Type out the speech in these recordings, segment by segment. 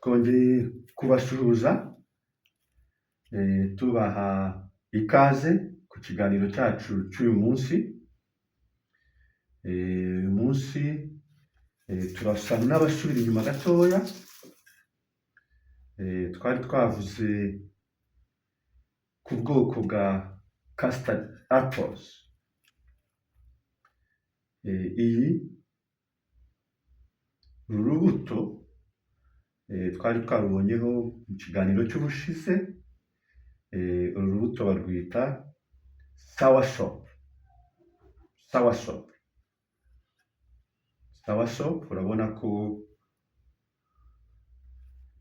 Twongeye kubasuhuza tubaha ikaze ku kiganiro cyacu cy'uyu munsi. Uyu munsi turasa n'abasubira inyuma gatoya. Twari twavuze ku bwoko bwa custard apples. Iyi uru rubuto twari twarubonyeho mu kiganiro cy'ubushize. Uru rubuto barwita soursop. Soursop. Soursop, urabona ko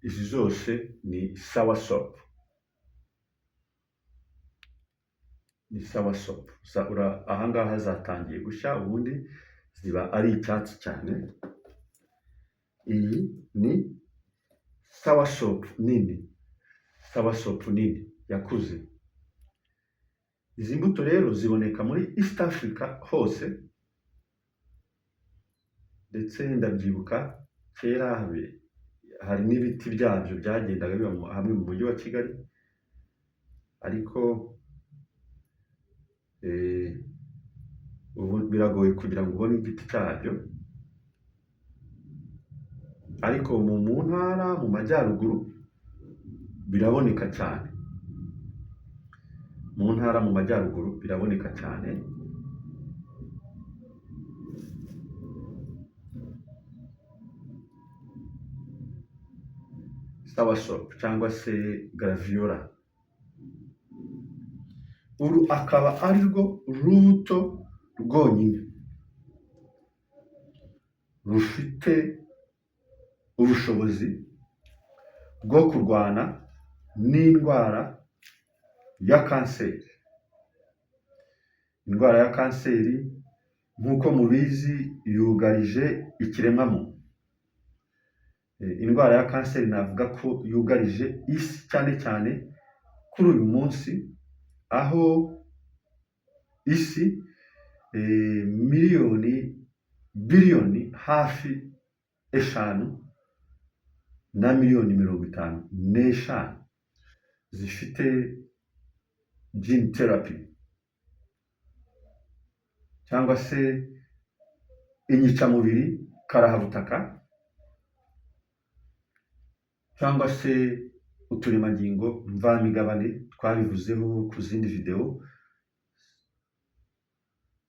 izi zose ni soursop. Ni soursop. Aha ngaha zatangiye gushya, ubundi ziba ari icyatsi cyane. Iyi ni soursop nini, soursop nini yakuze. Izi mbuto rero ziboneka muri East Africa hose, ndetse ndabyibuka kera hari n'ibiti byabyo byagendaga biba hamwe mu mujyi wa Kigali, ariko ubu biragoye kugira ngo ubone igiti cyabyo, ariko mu ntara mu majyaruguru biraboneka cyane. Mu ntara mu majyaruguru biraboneka cyane. Soursop cyangwa se graviola. Uru akaba ari rwo rubuto rwonyine rufite ubushobozi bwo kurwana n'indwara ya kanseri. Indwara ya kanseri nk'uko mubizi yugarije ikiremwamuntu. Indwara ya kanseri navuga ko yugarije isi cyane cyane kuri uyu munsi, aho isi miliyoni biliyoni hafi 5 na miliyoni 55 zifite gene therapy cyangwa se inyicamubiri karahabutaka cyangwa se uturemangingo mvamigabane, twabivuzeho ku zindi video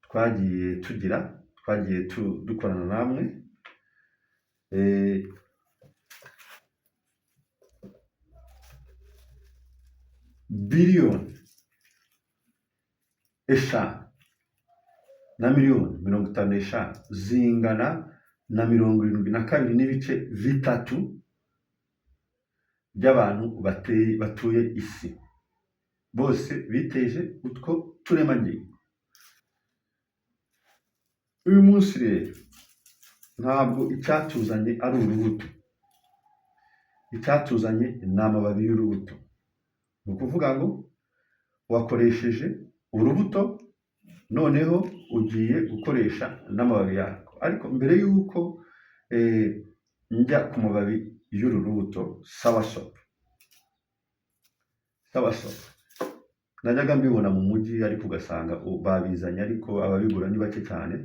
twagiye tugira, twagiye dukorana namwe. Biliyoni 5 na miliyoni 55 zingana na 72.3 by'abantu batuye isi, bose biteje utwo turemangingo. Uyu munsi rero ntabwo icyatuzanye ari urubuto, icyatuzanye ni amababi y'urubuto. Ni ukuvuga ngo wakoresheje urubuto, noneho ugiye gukoresha n'amababi yarwo. Ariko mbere y'uko njya ku mababi y'uru rubuto soursop, soursop najyaga mbibona mu mujyi, ariko ugasanga babizanye, ariko ababigura ni bake cyane.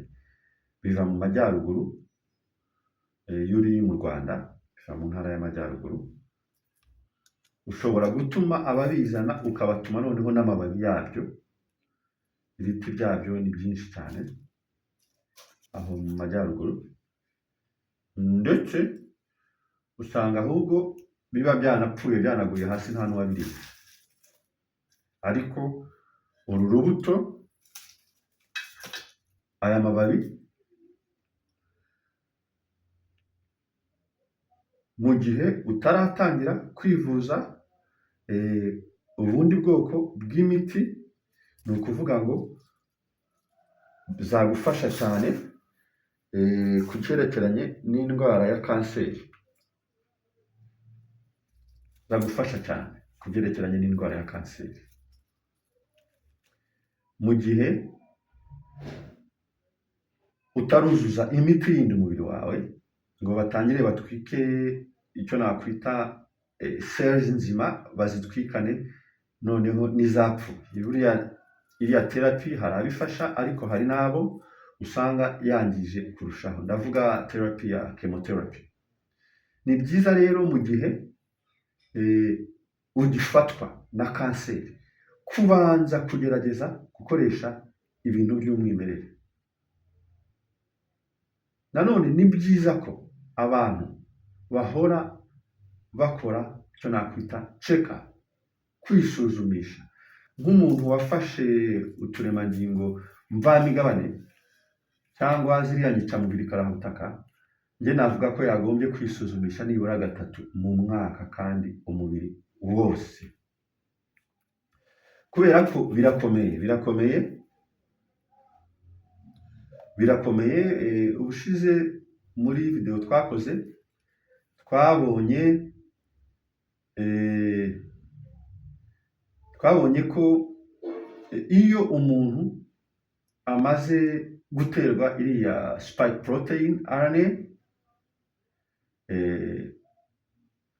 Biva mu majyaruguru, iyo uri mu Rwanda biva mu ntara y'amajyaruguru. Ushobora gutuma ababizana ukabatuma noneho n'amababi yabyo. Ibiti byabyo ni byinshi cyane aho mu majyaruguru, ndetse usanga ahubwo biba byanapfuye byanaguye hasi nta n'uwabiriye. Ariko uru rubuto, aya mababi, mu gihe utaratangira kwivuza ubundi bwoko bw'imiti, ni ukuvuga ngo zagufasha cyane ku cyerekeranye n'indwara ya kanseri. Zagufasha cyane ku byerekeranye n'indwara ya kanseri. Mu gihe utaruzuza imiti yindi umubiri wawe ngo batangire batwike icyo nakwita cells nzima bazitwikane noneho n'izapfuye. Buriya iriya therapy hari abifasha, ariko hari n'abo usanga yangije kurushaho. Ndavuga therapy ya chemotherapy. Ni byiza rero mu gihe ugifatwa na kanseri kubanza kugerageza gukoresha ibintu by'umwimerere. Nanone ni byiza ko abantu bahora bakora icyo nakwita check up, kwisuzumisha. Nk'umuntu wafashe uturemangingo mvamigabane cyangwa ziriya nyicamubiri karabutaka, njye navuga ko yagombye kwisuzumisha nibura gatatu mu mwaka, kandi umubiri wose, kubera ko birakomeye, birakomeye, birakomeye. Ubushize muri video twakoze twabonye ko iyo umuntu amaze guterwa iriya spike protein RNA,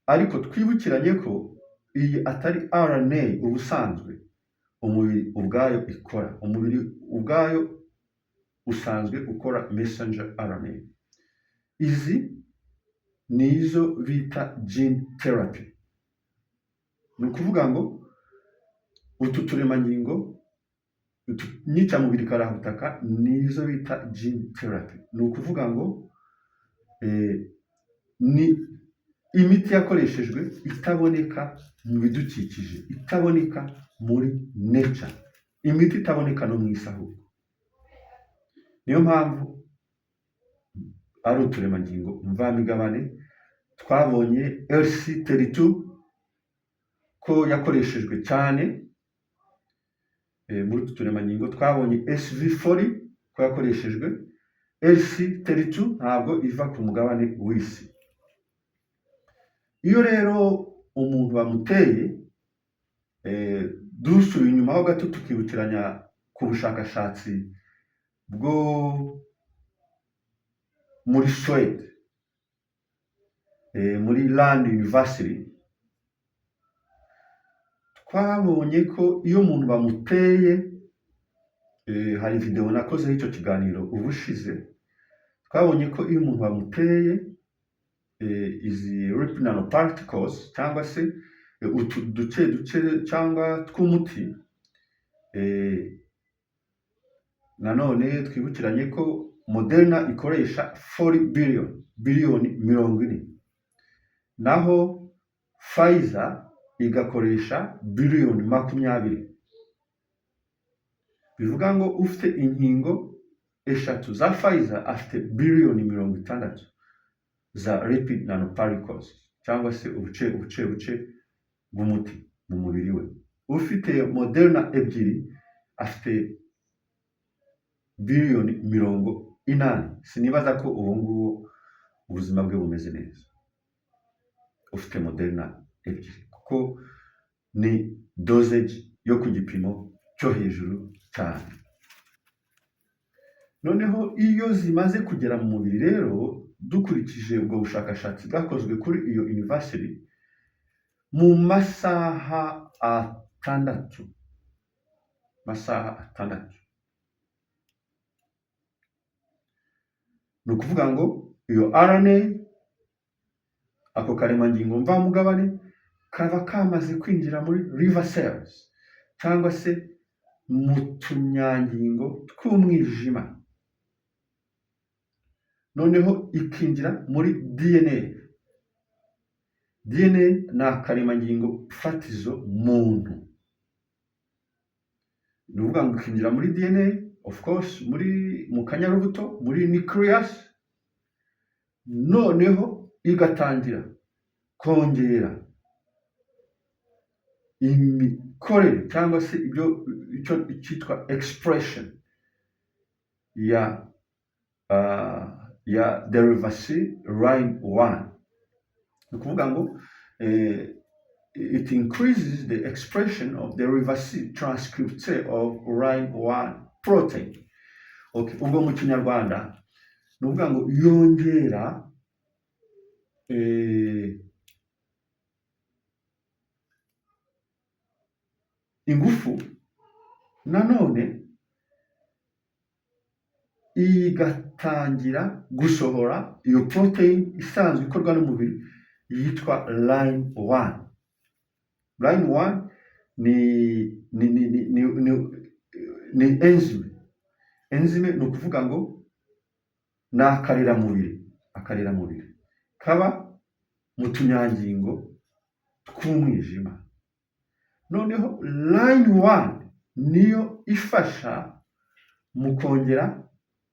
ariko twibukiranye ko iyi atari RNA ubusanzwe umubiri ubwayo ikora. Umubiri ubwayo usanzwe ukora messenger RNA. Izi ni izo bita gene therapy. Ni ukuvuga ngo utu turemangingo, utu nyicamubiri karabutaka, ni izo bita gene therapy. Ni ukuvuga ngo ni imiti yakoreshejwe itaboneka mu bidukikije, itaboneka muri nature, imiti itaboneka no mu isi ahubwo. Niyo mpamvu ari uturemangingo mvamigabane. Twabonye LC32 ko yakoreshejwe cyane muri utu turemangingo. Twabonye SV40 ko yakoreshejwe. LC32 ntabwo iva ku mugabane w'isi. Iyo rero umuntu bamuteye, dusubiye inyuma ho gato tukibukiranya ku bushakashatsi bwo muri Suwede, muri Lund University, twabonye ko iyo umuntu bamuteye, hari video nakozeho icyo kiganiro ubushize, twabonye ko iyo umuntu bamuteye izi lipid nanoparticles cyangwa se utu duce duce cyangwa tw'umuti, nanone twibukiranye ko Moderna ikoresha 40 billion, biliyoni 40, naho Pfizer igakoresha biliyoni 20. Bivuga ngo ufite inkingo eshatu za Pfizer afite biliyoni 60 za lipid nanoparticles cyangwa se ubuce ubuce buce bw'umuti mu mubiri we. Ufite Moderna ebyiri afite biliyoni 80. Sinibaza ko ubu ngubu ubuzima bwe bumeze neza, ufite Moderna ebyiri, kuko ni dosage yo ku gipimo cyo hejuru cyane. Noneho iyo zimaze kugera mu mubiri rero, dukurikije ubwo bushakashatsi bwakozwe kuri iyo university, mu masaha 6, masaha 6, ni ukuvuga ngo iyo RNA, ako karemangingo mvamugabane, kaba kamaze kwinjira muri liver cells cyangwa se mu tunyangingo tw'umwijima, noneho ikinjira muri DNA. DNA ni akaremangingo fatizo muntu. Ni ukuvuga ngo ikinjira muri DNA, of course, muri mu kanyarubuto, muri nucleus, noneho igatangira kongera imikorere cyangwa se ibyo icyo cyitwa expression ya derevasin 1. Ni ukuvuga ngo it increases the expression of the reverse transcript of RINE1 protein. Okay, ubwo mu Kinyarwanda ni ukuvuga ngo yongera Ingufu nanone igatangira gusohora iyo protein isanzwe ikorwa n'umubiri yitwa LINE 1. LINE 1 ni enzyme. Enzyme ni ukuvuga ngo ni akariramubiri, akariramubiri kaba mu tunyangingo tw'umwijima. Noneho LINE 1 niyo ifasha mu kongera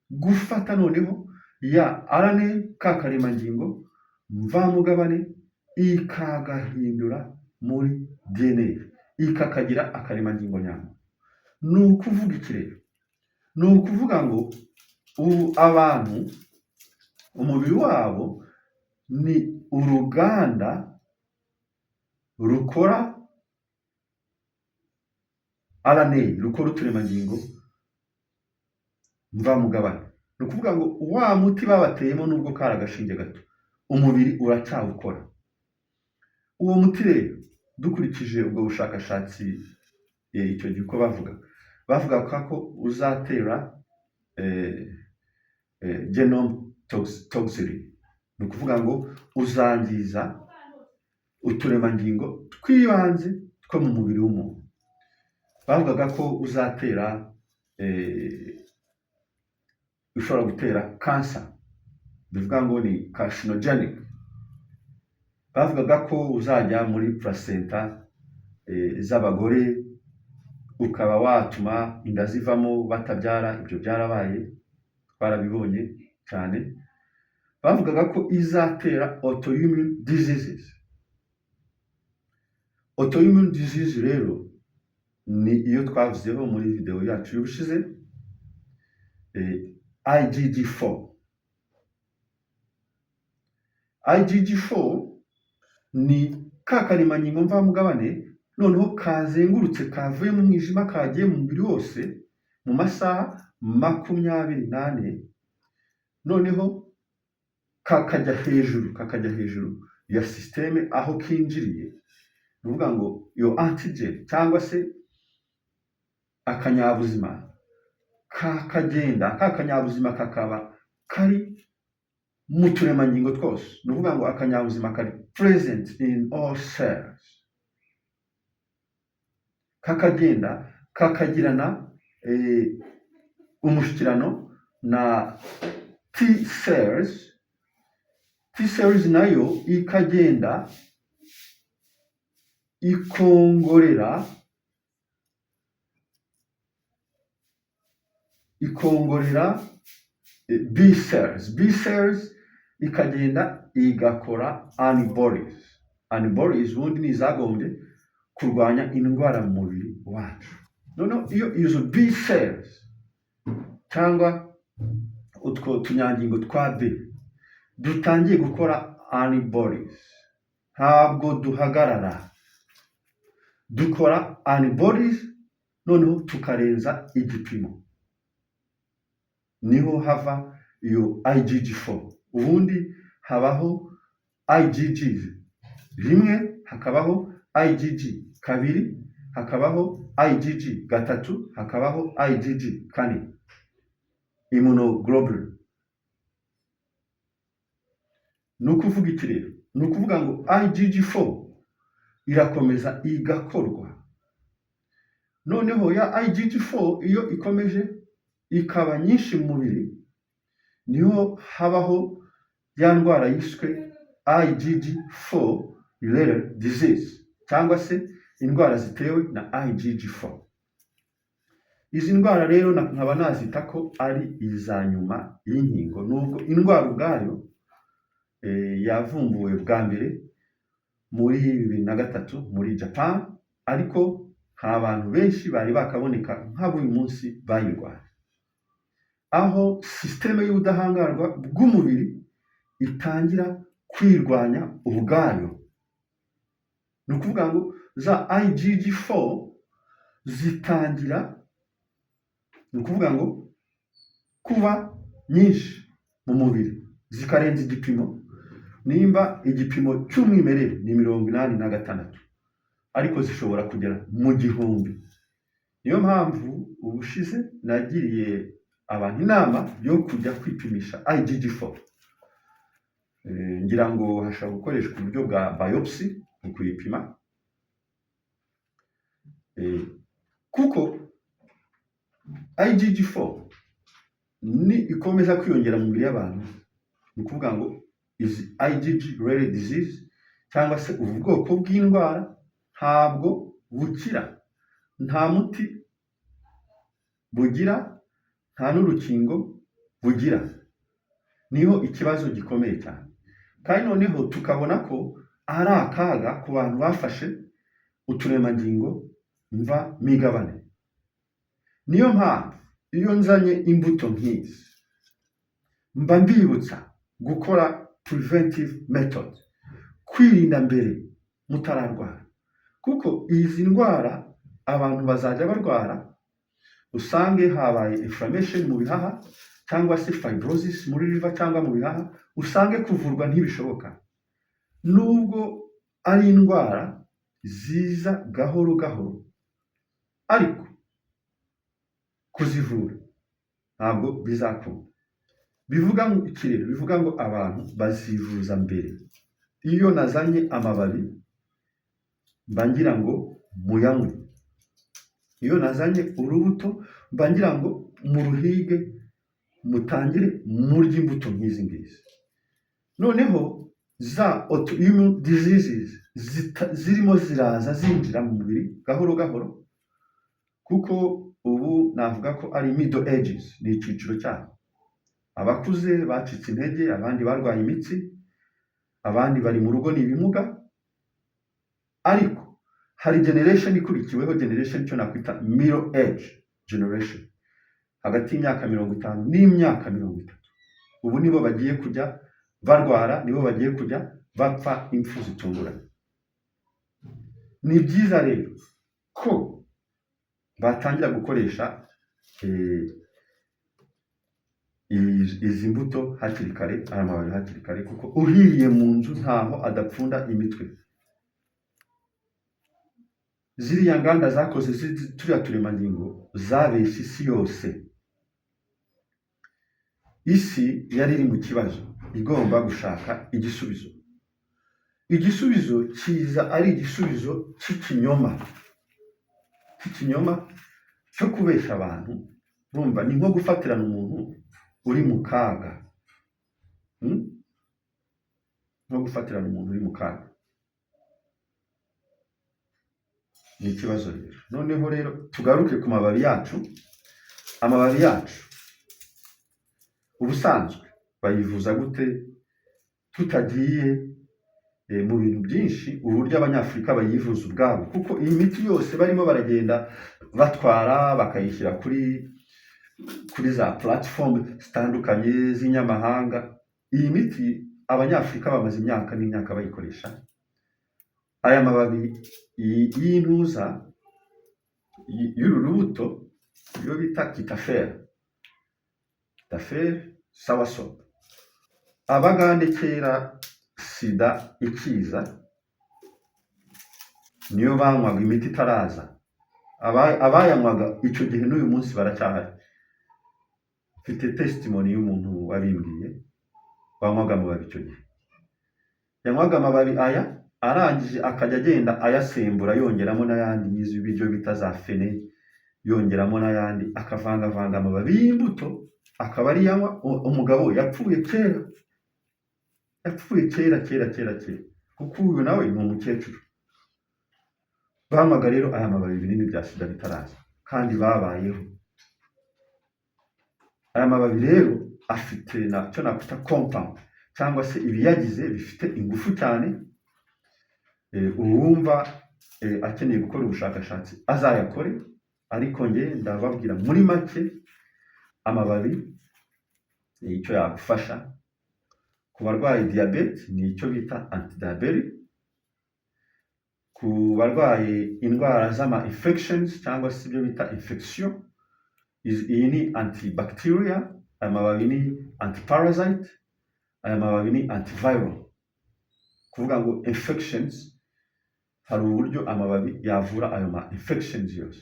gufata noneho ya RNA, ka karemangingo mvamugabane, ikagahindura muri DNA, ikakagira akaremangingo nyamo. Ni ukuvuga iki rero? Ni ukuvuga ngo ubu abantu umubiri wabo ni uruganda rukora RNA, rukora uturemangingo mvamugabane. Ni ukuvuga ngo wa muti babateyemo, nubwo kari agashinge gato, umubiri uracyawukora. Uwo muti rero, dukurikije ubwo bushakashatsi, icyo gihe uko bavuga ko uzatera genome toxicity, ni ukuvuga ngo uzangiza uturemangingo tw'ibanze two mu mubiri w'umuntu. Bavugaga ko uzatera ushobora gutera cancer, bivuga ngo ni carcinogenic. Bavugaga ko uzajya muri placenta z'abagore, ukaba watuma inda zivamo batabyara. Ibyo byarabaye, twarabibonye cyane. Bavugaga ko izatera autoimmune diseases. Autoimmune disease rero ni iyo twavuzeho muri video yacu y'ubushize, IgG4. IgG4 ni ka karemangingo mvamugabane noneho kazengurutse, kavuye mu mwijima kagiye mu mubiri wose mu masaha 24, noneho kakajya hejuru ya système aho kinjiriye. Ni ukuvuga ngo iyo antigen cyangwa se akanyabuzima kakagenda, ka kanyabuzima kakaba kari mu turemangingo twose. Ni ukuvuga ngo akanyabuzima kari present in all cells, kakagenda kakagirana umushyikirano na T cells. T cells nayo ikagenda ikongorera B cells. B cells ikagenda igakora antibodies. Antibodies ubundi ni izagombye kurwanya indwara mu mubiri wacu. Noneho iyo izo B cells cyangwa utwo tunyangingo twa B dutangiye gukora antibodies, ntabwo duhagarara, dukora antibodies noneho tukarenza igipimo, niho hava iyo IgG4. Ubundi habaho IgG rimwe, hakabaho IgG kabiri, hakabaho IgG gatatu, hakabaho IgG kane, immunoglobulin. Ni ukuvuga iki rero? Ni ukuvuga ngo IgG4 irakomeza igakorwa. Noneho ya IgG4 iyo ikomeje ikaba nyinshi mu mubiri, niho habaho ya ndwara yiswe IgG4 related disease, cyangwa se indwara zitewe na IgG4. Izi ndwara rero nkaba nazita ko ari iza nyuma y'inkingo, nubwo indwara ubwayo yavumbuwe bwa mbere muri 2003 muri Japan, ariko nta bantu benshi bari bakaboneka nk'ab'uyu munsi bayirwaye, aho système y'ubudahangarwa bw'umubiri itangira kwirwanya ubwayo. Ni ukuvuga ngo za IgG4 zitangira, ni ukuvuga ngo kuba nyinshi mu mubiri, zikarenza igipimo. Nimba igipimo cy'umwimerere ni 86, ariko zishobora kugera mu 1000. Niyo mpamvu ubushize nagiriye abantu inama yo kujya kwipimisha IgG4. Ngira ngo hashobora gukoreshwa uburyo bwa biopsy mu kuyipima. Kuko IgG4 ni ikomeza kwiyongera mu mibiri y'abantu, ni ukuvuga ngo izi IgG related disease cyangwa se ubu bwoko bw'indwara ntabwo bukira, nta muti bugira, nta n'urukingo bugira. Niho ikibazo gikomeye cyane. Kandi noneho tukabona ko ari akaga ku bantu bafashe uturemangingo mva migabane. Niyo mpamvu iyo nzanye imbuto nk'izi mba mbibutsa gukora preventive method, kwirinda mbere mutararwara, kuko izi ndwara abantu bazajya barwara usange habaye inflammation mu bihaha cyangwa se fibrosis muri liver cyangwa mu bihaha, usange kuvurwa ntibishoboka, nubwo ari indwara ziza gahoro gahoro, ariko kuzivura ntabwo bizakunda. Bivuga ngo iki rero? Bivuga ngo abantu bazivuza mbere. Iyo nazanye amababi mba ngira ngo muyanywe, iyo nazanye urubuto mba ngira ngo muruhige, mutangire murye imbuto nk'izi ngizi. Noneho za autoimmune diseases zirimo ziraza zinjira mu mubiri gahoro gahoro, kuko ubu navuga ko ari middle ages, ni icyiciro cyabo. Abakuze bacitse intege, abandi barwaye imitsi, abandi bari mu rugo ni ibimuga. Ariko hari generation ikurikiweho, generation icyo nakwita middle age generation, hagati y'imyaka 50 n'imyaka 30. Ubu nibo bagiye kujya barwara, nibo bagiye kujya bapfa impfu zitunguranye. Ni byiza rero ko batangira gukoresha izi mbuto hakiri kare, aya mababi hakiri kare, kuko uhiriye mu nzu ntaho adapfunda imitwe. Ziriya nganda zakoze turiya turemangingo zabeshye isi yose. Isi yari iri mu kibazo, igomba gushaka igisubizo. Igisubizo kiza ari igisubizo cy'ikinyoma, cy'ikinyoma cyo kubeshya abantu. Urumva ni nko gufatirana umuntu uri mu kaga. Nko gufatirana umuntu uri mu kaga ni ikibazo rero. Noneho rero tugaruke ku mababi yacu. Amababi yacu ubusanzwe bayivuza gute? Tutagiye mu bintu byinshi, uburyo Abanyafurika bayivuza ubwabo, kuko iyi miti yose barimo baragenda batwara bakayishyira kuri za platform zitandukanye z'inyamahanga, iyi miti Abanyafurika bamaze imyaka n'imyaka bayikoresha. Aya mababi y'intuza y'uru rubuto, iyo bita kitaferi, kitaferi soursop. Abagande kera SIDA ikiza niyo banywaga, imiti itaraza. Abayanywaga icyo gihe n'uyu munsi baracyahari. Mfite testimony y'umuntu wabimbwiye wanywaga amababi icyo gihe. Yanywaga amababi aya, arangije akajya agenda ayasembura, yongeramo n'ayandi yizi ibiryo bita za fene, yongeramo n'ayandi, akavangavanga amababi y'imbuto akaba ari yanywa. Umugabo yapfuye kera, yapfuye kera kera kera kera, kuko uyu nawe ni umukecuru. Banywaga rero aya mababi ibinini bya SIDA bitaraza, kandi babayeho. Aya mababi rero afite na cyo nakwita compound cyangwa se ibiyagize bifite ingufu cyane. Uwumva akeneye gukora ubushakashatsi azayakore, ariko nge ndababwira muri make amababi icyo yagufasha. Ku barwaye diyabete ni icyo bita antidiabetic, ku barwaye indwara z'ama infections cyangwa se ibyo bita infection, iyi ni antibacteria. Aya mababi ni antiparasite, aya mababi ni antiviral. Kuvuga ngo infections, hari uburyo amababi yavura ayo ma infections yose.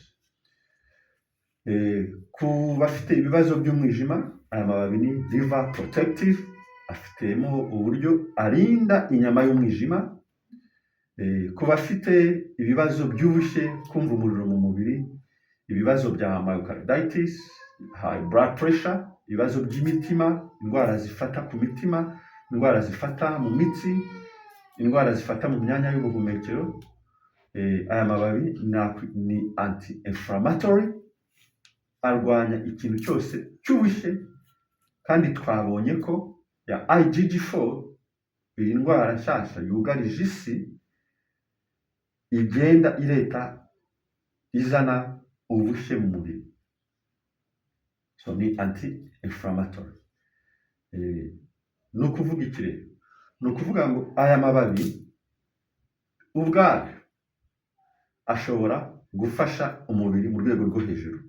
Ku bafite ibibazo by'umwijima, aya mababi ni liver protective, afitemo uburyo arinda inyama y'umwijima. Ku bafite ibibazo by'ubushye, kumva umuriro mu mubiri, ibibazo bya myocarditis, high blood pressure, ibibazo by'imitima, indwara zifata ku mitima, indwara zifata mu mitsi, indwara zifata mu myanya y'ubuhumekero, aya mababi ni anti inflammatory, arwanya ikintu cyose cy'ubushye. Kandi twabonye ko ya IgG4, iyi ndwara nshyashya yugarije isi, igenda ireta izana ubushye mu mubiri. So ni anti inflammatory. Ni ukuvuga iki rero? Ni ukuvuga ngo aya mababi ubwayo ashobora gufasha umubiri mu rwego rwo hejuru,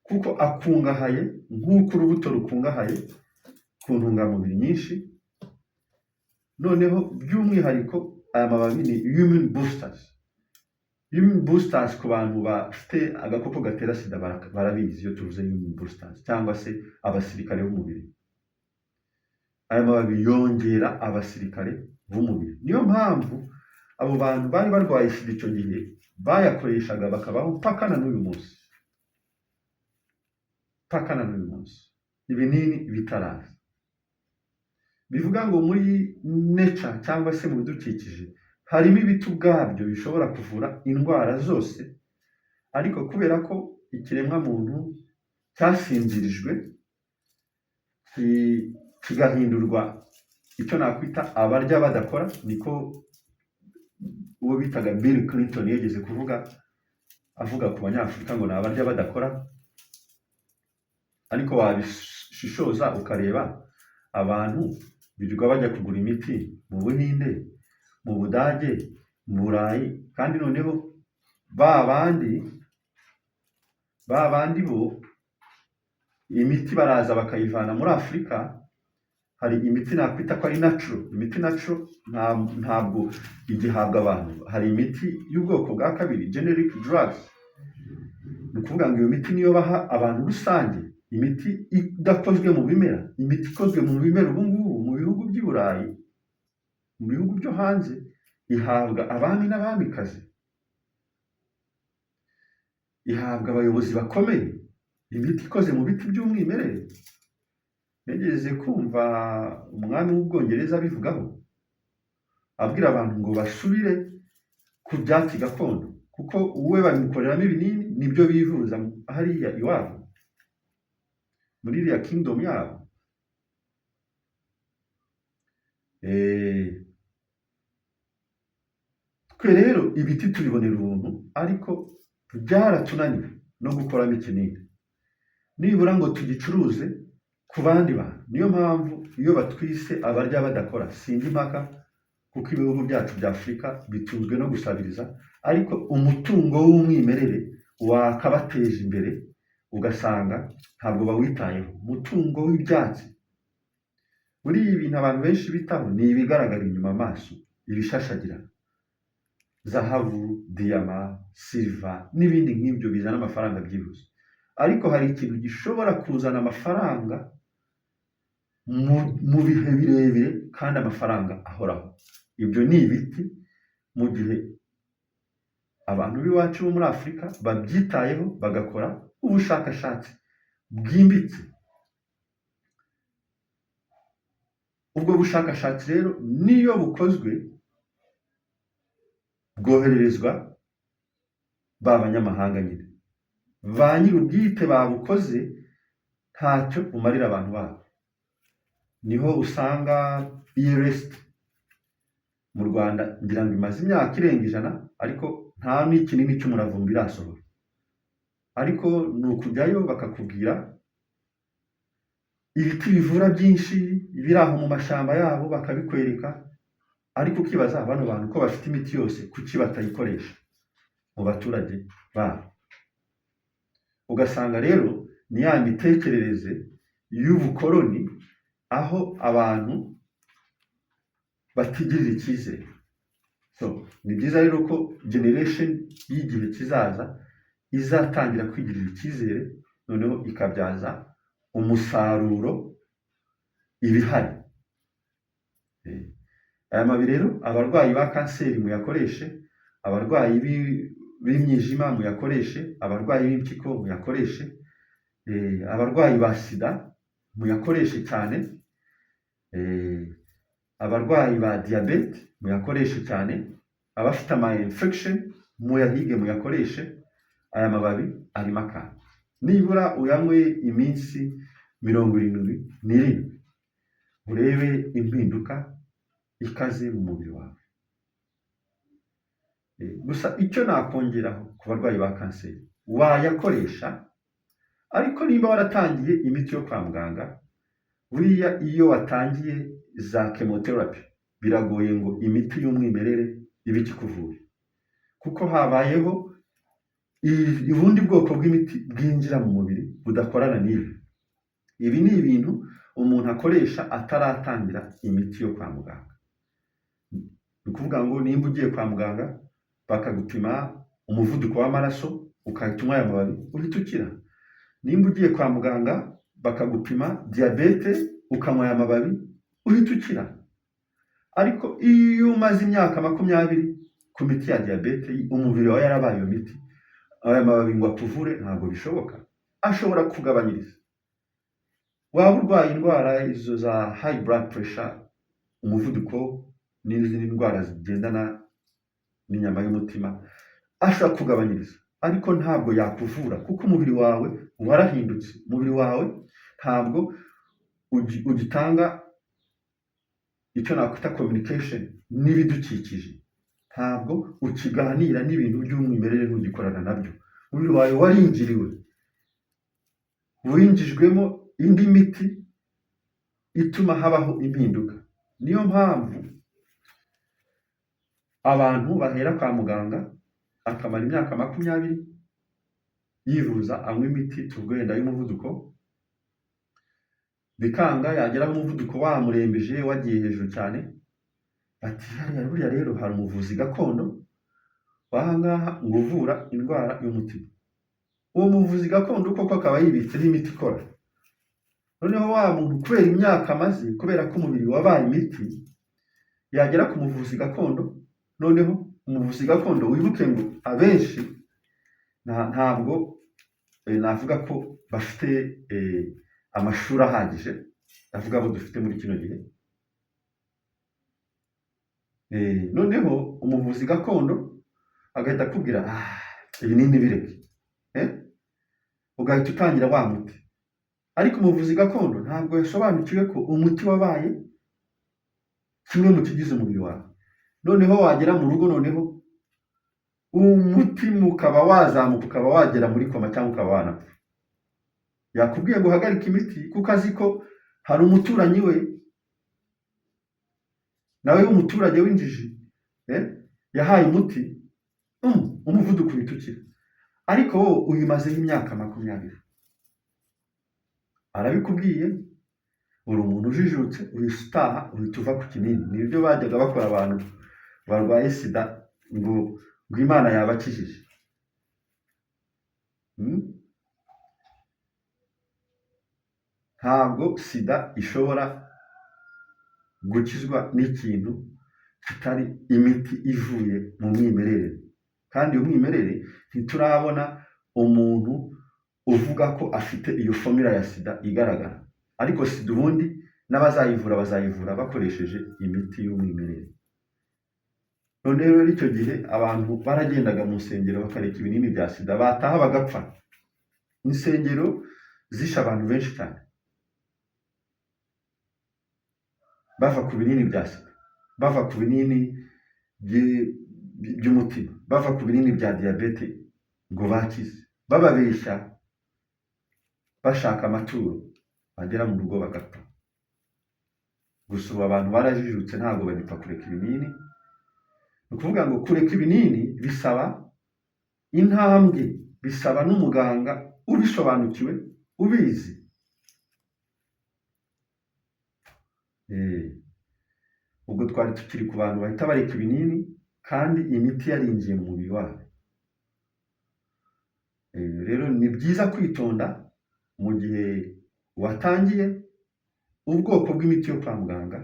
kuko akungahaye nk'uko urubuto rukungahaye ku ntungamubiri nyinshi. Noneho by'umwihariko aya mababi ni immune boosters. Immune boosters, ku bantu bafite agakoko gatera sida barabizi iyo tuvuze immune boosters cyangwa se abasirikare b'umubiri. Aya mababi yongera abasirikare b'umubiri. Niyo mpamvu abo bantu bari barwaye sida icyo gihe bayakoreshaga bakabaho mpaka na n'uyu munsi, mpaka na n'uyu munsi ibinini bitaraza. Bivuga ngo muri nature cyangwa se mu bidukikije harimo ibiti ubwabyo bishobora kuvura indwara zose, ariko kubera ko ikiremwamuntu cyasinzirijwe, kigahindurwa icyo nakwita abarya badakora, niko uwo bitaga Bill Clinton yigeze kuvuga, avuga ku Banyafurika ngo ni abarya badakora. Ariko wabishishoza ukareba, abantu birirwa bajya kugura imiti mu Buhinde, mu Budage, mu Burayi, kandi noneho ba bandi bo imiti baraza bakayivana muri Afurika. Hari imiti nakwita ko ari natural. Imiti natural ntabwo igihabwa abantu. Hari imiti y'ubwoko bwa kabiri, generic drugs. Ni ukuvuga ngo iyo miti niyo baha abantu rusange, imiti idakozwe mu bimera. Imiti ikozwe mu bimera ubu ngubu mu bihugu by'i Burayi, mu bihugu byo hanze, ihabwa abami n'abamikazi, ihabwa abayobozi bakomeye, imiti ikoze mu biti by'umwimerere. Nigeze kumva umwami w'Ubwongereza abivugaho, abwira abantu ngo basubire ku byatsi gakondo, kuko we babimukoreramo ibinini, nibyo bivuza hariya iwabo muri iriya kingdom yabo. Twe rero ibiti tubibonera ubuntu, ariko byaratunaniye no gukoramo ikinini nibura ngo tugicuruze ku bandi bantu. Niyo mpamvu iyo batwise abarya badakora, sinjya impaka, kuko ibihugu byacu bya Afurika bitunzwe no gusabiriza, ariko umutungo w'umwimerere wakabateje imbere ugasanga ntabwo bawitayeho. Umutungo w'ibyatsi, muri ibi bintu abantu benshi bitaho ni ibigaragara inyuma amaso, ibishashagirana, zahabu, diyama, silver n'ibindi nk'ibyo bizana amafaranga byihuse. Ariko hari ikintu gishobora kuzana amafaranga mu bihe birebire kandi amafaranga ahoraho. Ibyo ni ibiti. Mu gihe abantu b'iwacu bo muri Afurika babyitayeho, bagakora ubushakashatsi bwimbitse, ubwo bushakashatsi rero niyo bukozwe bwohererezwa ba banyamahanga nyine, ba nyir'ubwite babukoze ntacyo bumarira abantu babo. Niho usanga IRST mu Rwanda, ngira ngo imaze imyaka irenga 100, ariko nta n'ikinini cy'umuravumba irasohora. Ariko ni ukujyayo bakakubwira ibiti bivura byinshi biri aho mu mashyamba yabo, bakabikwereka, ariko ukibaza bano bantu ko bafite imiti yose, kuki batayikoresha mu baturage babo? Ugasanga rero ni ya mitekerereze y'ubukoloni, aho abantu batigirira icyizere. So ni byiza rero ko generation y'igihe kizaza izatangira kwigirira icyizere. Noneho ikabyaza umusaruro ibihari. Aya mababi rero, abarwayi ba kanseri muyakoreshe, abarwayi b'imyijima muyakoreshe, abarwayi b'impyiko muyakoreshe, abarwayi ba sida muyakoreshe cyane, abarwayi ba diyabete muyakoreshe cyane, abafite ama infection muyahige muyakoreshe. Aya mababi arimo akantu, nibura uyanywe iminsi 77, urebe impinduka ikaze mu mubiri wawe. Gusa icyo nakongeraho ku barwayi ba kanseri, wayakoresha, ariko nimba waratangiye imiti yo kwa muganga, buriya iyo watangiye za chemotherapy biragoye ngo imiti y'umwimerere ibe ikikuvuye, kuko habayeho ubundi bwoko bw'imiti bwinjira mu mubiri budakorana n'ibi. Ibi ni ibintu umuntu akoresha ataratangira imiti yo kwa muganga. Ni ukuvuga ngo nimba ugiye kwa muganga bakagupima umuvuduko w'amaraso, ukahita unywa aya mababi, uhita ukira. Nimba ugiye kwa muganga bakagupima diyabete, ukanywa aya mababi, uhita ukira. Ariko iyo umaze imyaka 20 ku miti ya diyabete, umubiri wawe yarabaye iyo miti, aya mababi ngo akuvure ntabwo bishoboka. Ashobora kugabanyiriza. Waba urwaye indwara izo za high blood pressure, umuvuduko n'izindi ndwara zigendana n'inyama y'umutima, ashobora kugabanyiriza, ariko ntabwo yakuvura, kuko umubiri wawe warahindutse. Umubiri wawe ntabwo ugitanga icyo nakwita communication n'ibidukikije, ntabwo ukiganira n'ibintu by'umwimerere, ntugikorana nabyo. Umubiri wawe warinjiriwe, winjijwemo indi miti ituma habaho impinduka. Niyo mpamvu abantu bahera kwa muganga, akamara imyaka 20 yivuza, anywa imiti, tuvuge wenda y'umuvuduko, bikanga, yageraho umuvuduko wamurembeje, wagiye hejuru cyane, bati: "Hariya buriya rero hari umuvuzi gakondo w'aha ngaha ngo uvura indwara y'umutima." Uwo muvuzi gakondo koko akaba yibitseho imiti ikora. Noneho wa muntu, kubera imyaka amaze, kubera ko umubiri wabaye imiti, yagera ku muvuzi gakondo, noneho umuvuzi gakondo, wibuke ngo abenshi ntabwo navuga ko bafite amashuri ahagije, ndavuga abo dufite muri kino gihe. Noneho umuvuzi gakondo agahita akubwira: "Ah, ibinini bireke," eh? Ugahita utangira wa muti, ariko umuvuzi gakondo ntabwo yasobanukiwe ko umuti wabaye kimwe mu kigize umubiri wawe. Noneho wagera mu rugo, noneho umutima ukaba wazamuka, ukaba wagera muri koma cyangwa ukaba wanapfa. Yakubwiye ngo uhagarike imiti kuko azi ko hari umuturanyi we nawe w'umuturage w'injiji, yahaye umuti, umuvuduko uhita ukira. Ariko wowe uyimazeho imyaka 20, arabikubwiye, uri umuntu ujijutse, uhise utaha, uhita uva ku kinini. Nibyo bajyaga bakora abantu barwaye sida, ngo Imana yabakijije. Ntabwo sida ishobora gukizwa n'ikintu kitari imiti ivuye mu mwimerere, kandi uyu mwimerere ntiturabona umuntu uvuga ko afite iyo formula ya sida igaragara. Ariko sida ubundi n'abazayivura bazayivura bakoresheje imiti y'umwimerere. Noneho rero icyo gihe abantu baragendaga mu nsengero bakareka ibinini bya sida, bataha bagapfa. Insengero zishe abantu benshi cyane bava ku binini bya sida, bava ku binini by'umutima, bava ku binini bya diyabete ngo bakize, bababeshya bashaka amaturo, bagera mu rugo bagapfa. Gusa ubu abantu barajijutse, ntabwo bagipfa kureka ibinini. Ni ukuvuga ngo kureka ibinini bisaba intambwe, bisaba n'umuganga ubisobanukiwe, ubizi. Ubwo twari tukiri ku bantu bahita bareka ibinini kandi imiti yarinjiye mu mubiri wabo. Rero ni byiza kwitonda. Mu gihe watangiye ubwoko bw'imiti yo kwa muganga,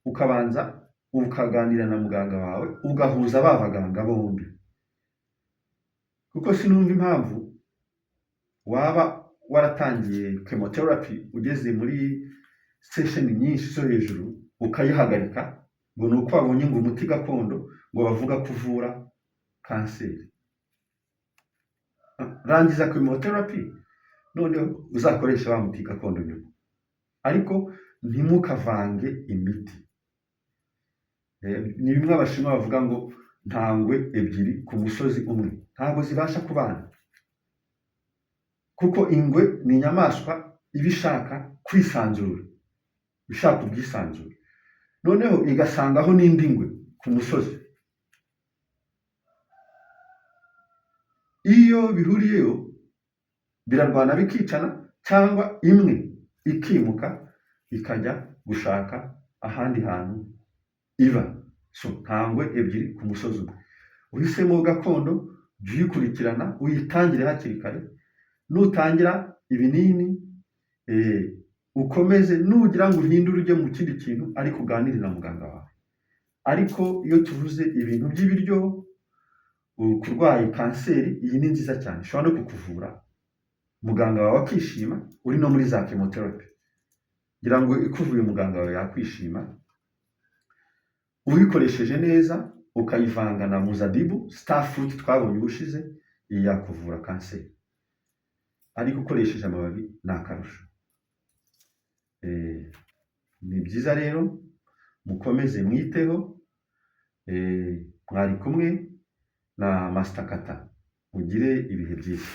ukabanza ukaganira na muganga wawe, ugahuza ba baganga bombi, kuko sinumva impamvu waba waratangiye chemotherapy ugeze muri session nyinshi zo hejuru ukayihagarika ngo ni uko wabonye ngo umuti gakondo ngo bavuga ko uvura kanseri. Rangiza chemotherapy, noneho uzakoresha wa muti gakondo nyuma, ariko ntimukavange imiti. Ni bimwe Abashinwa bavuga ngo nta ngwe ebyiri ku musozi umwe, ntabwo zibasha kubana, kuko ingwe ni inyamaswa iba ishaka kwisanzura, ishaka ubwisanzure, noneho igasangaho n'indi ngwe ku musozi. Iyo bihuriyeyo birarwana bikicana, cyangwa imwe ikimuka ikajya gushaka ahandi hantu iba. So nta ngwe ebyiri ku musozi umwe. Uhisemo gakondo, jya uyikurikirana, uyitangire hakiri kare. Nutangira ibinini, ukomeze, nugira ngo uhindure ujye mu kindi kintu, ariko uganire na muganga wawe. Ariko iyo tuvuze ibintu by'ibiryo, kurwaye kanseri, iyi ni nziza cyane, ishobora no kukuvura, muganga wawe akishima, uri no muri za chemotherapy. Ngira ngo ikuvuye muganga wawe yakwishima. Uyikoresheje neza ukayivanga na muzabibu, star fruit twabonye ubushize, iyi yakuvura kanseri, ariko ukoresheje amababi ni akarusho. Ni byiza rero mukomeze mwiteho. Mwari kumwe na Master Kata, mugire ibihe byiza.